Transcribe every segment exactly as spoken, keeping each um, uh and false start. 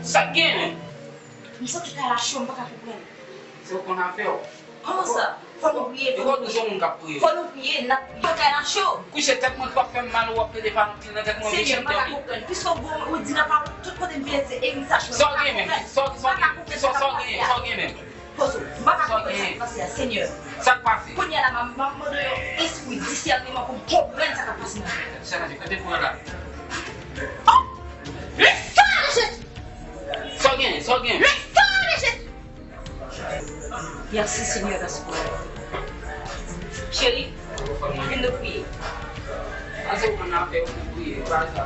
Sa k gen, men? M santi kay la cho, m pa ka konprann. Se ou konn afè w. Kòman sa? Fò nou priye, fò nou priye. Fò nou priye, n ap priye. Kay la cho. Kouche tèt mwen, w ap fè m mal, w ap plede pa nan tèt mwen, Senyè, m pa ka konprann. Piske ou di nan pawòl, tout kote m vin, se eritay mwen. Sa w gen menm? Sa w gen? Sa w gen menm? Pozo, m pa ka konprann sa k pase a, Senyè. Sa k pase? Kounye a la, m ap mande yon espri disèneman pou m konprann sa k ap pase nan. Sa k pase? Kote pou la? Oh! Lè fè de Jezi! Sa w gen? Sa w gen? Lè fè de Jezi! Mèsi, Senyè, paske cheri, vin nou priye. Panse ou konn afè ou pou priye, e pa sa.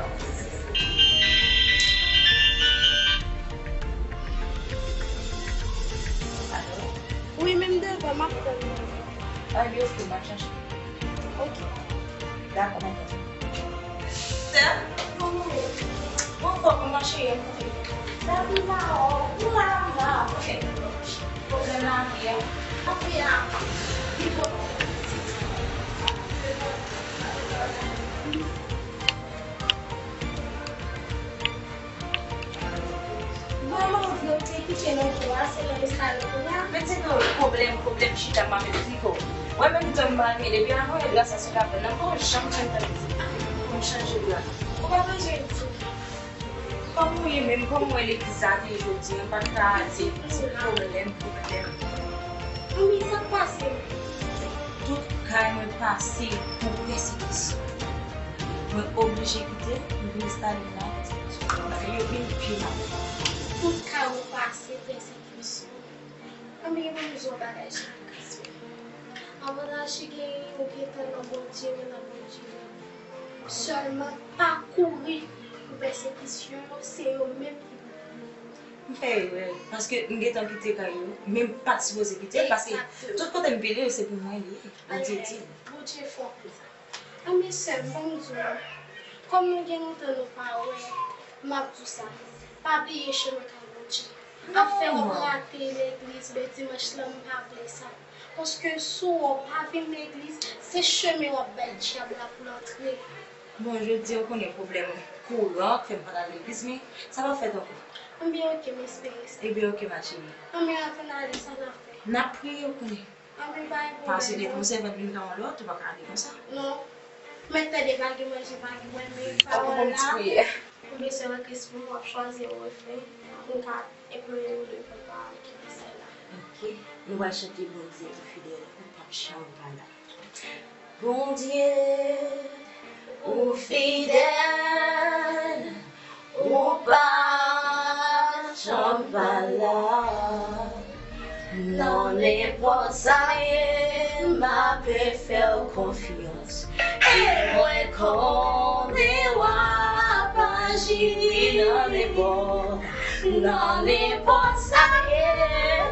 Wi, menm devan, m ap tann ou. Ah, li oke, m ap chache. Oke. Dakò, m ap tann ou. Sè, kòman w ye? Mwen anfòm, mwen mache, m moute. Lavi la, o, ou la, m la. Oke. Pwoblèm lavi a. Lavi a. Li bon. Vrèman, ou vle w te kite nan kò a, se nan estale kounye a? Men se nan pwoblèm, pwoblèm chita m ap eksplike w. Mwen menm, tan m pa gen, depi avan yè, gras a sou lapenn nan, m pa janm janm tande. Pou m chanje dwa. Ou pa bezwen di. Kòman w ye menm? Kòman w wè legliz la te ye jodi a? M pa t ka di ti pwoblèm, pwoblèm. Wi, sa k pase? Tout kay mwen pase pou pèsekisyon. Mwen oblije kite, m vin enstale m la. Bagay yo vin pi mal. Tout kay ou pase pèsekisyon. Anben, ban m di w yon bagay, cheri, Kasper. Avantaj ki genyen, ou gentan nan Bondye, men nan Bondye. Sèlman pa kouri pou pèsekisyon yo, se yo menm ki pou kouri. M fè erè, paske m gentan kite kay yo, men m pa t sipoze kite l, paske tout kote m vini, se pou mwen li ye. Bondye di. Bondye fò pou sa. Anben, sè m, ban m di w, kòm nou gen lontan nou pa wè, m ap di w sa, pa bliye chemen kay Bondye. Afè w ap rate legliz, men dimanch lan, m pa vle sa. Paske si w pa vin legliz, se chemen w ap bay dyab la pou l antre. Bon, jodi a, ou konnen pwoblèm kouran k fè m pa t al legliz, men sa p ap fèt ankò. Anben, oke, m espere sa. Ebyen, oke, ma chérie. Anben, ann ale, sa n ap fè? N ap priye, ou konnen. Anben, bay pwoblèm. Paske depi yon sèvant vin nan yon lòt, ou pa ka ale konsa. Non. Mèt tande pa gen manje, pa gen bwè, men pawòl la. Ou bezwen rantre sou mwen, w ap chwazi yon refren pou m ka enplore w de papa ki di sèl la. Ok. Nou pral chante Bondye ou fidèl, ou p ap janm pa la. Bondye ou fidèl, ou p ap janm pa la. Nan nenpòt sa ye, m ape fè w konfyans. E mwen konnen w ap aji. Nan nenpòt, nan nenpòt sa ye,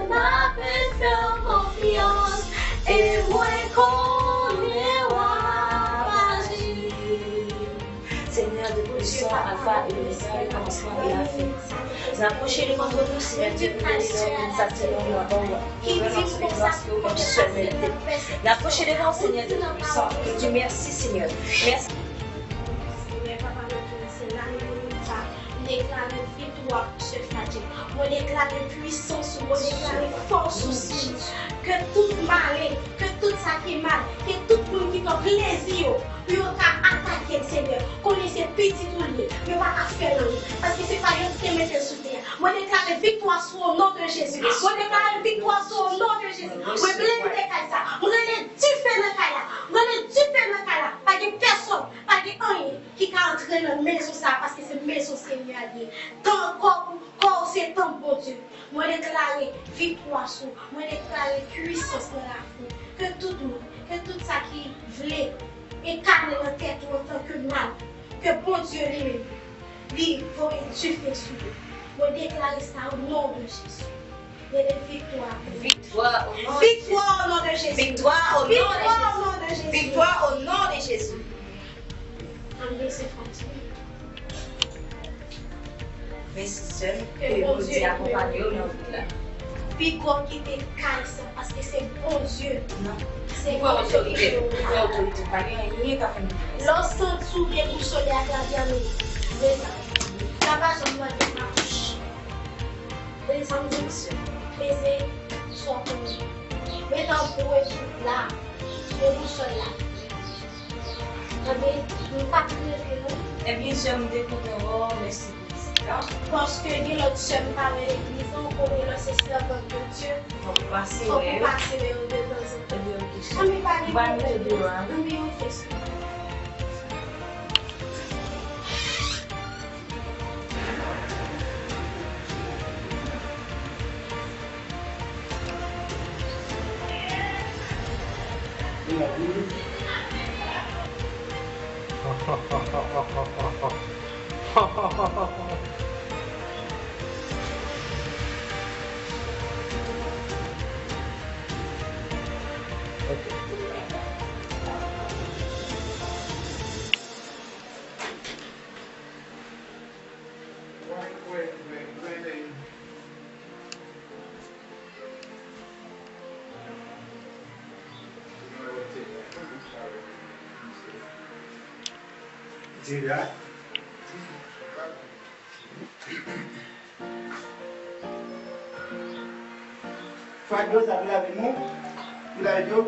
m ape fè w konfyans. E mwen konnen w ap aji. Senyè de pwisan, Alfa e Omega, le kòmansman e la fen. N apwoche devan twòn ou, Senyè Dye, pou nou, nou sa, Senyè, nou ba w reverans, reverans ke ou menm sèl merite. N apwoche devan w, Senyè Dye Toupisan, e di mèsi, Senyè. Mèsi. Senyè, Papa, nan tout se la, nou, nou sa, deklare viktwa pou sè Fadje. Mwen deklare pwisans ou, mwen deklare fòs ou, Senyè. Ke tout malen, ke tout sa ki mal, ke tout moun ki pran plezi yo, pou yo ka atake l, Senyè. Konnen se pitit ou l ye, yo pa ka fè l anyen, paske se pa yo ki te mete l sou tè a. Mwen deklare viktwa sou o non de Jezi. Mwen deklare viktwa sou o non de Jezi. Mwen blende kay sa. Mwen rele dife nan kay la. Mwen rele dife nan kay la. Pa gen pèsòn, pa gen anyen ki ka antre nan mezon sa a, paske se mezon Senyè a l ye. Tan kò, kò w se tanp Bondye. Mwen deklare viktwa sou, mwen deklare pwisans nan lavi w. Ke tout moun, ke tout sa ki vle enkane nan tèt ou antanke mal, ke Bondye li menm, li voye dife sou yo. Mwen deklare sa o non de Jezi. Rele viktwa. Viktwa o non de Jezi. Viktwa o non de Jezi. Viktwa o non de Jezi. Viktwa o non de Jezi. Ann bese fòs nou. Mèsi sè m, ke Bondye akonpanye w nan wout la. Pi gwo kite kay sa, paske se Bondye. Non. Se Bondye ki fè w. Ou pran otorite, ou pran otorite, pa gen anyen k ap fè m. Lè w santi w debousole ak lavi a, men, men sa. Sa pa janm mande m apwoche. Sa m di misye, peze sou konnen. Met an pou ekip la, e bousòl la. Tande, m pa t rele non. Ebyen, sè m te kontan wè w, mèsi pou vizit la. Paske gen lòt sè m pa wè legliz non, ou konnen lè se sèvant de Dye. Fòk pase wè yo. Fòk ou pase wè yo de tanzantan. Ebyen, ok, sè. Anben, pa gen pwoblèm. M pa mete deyò a. Anben, ok, sè. Fwa dlo sa pou lave nou, pou lave dlo.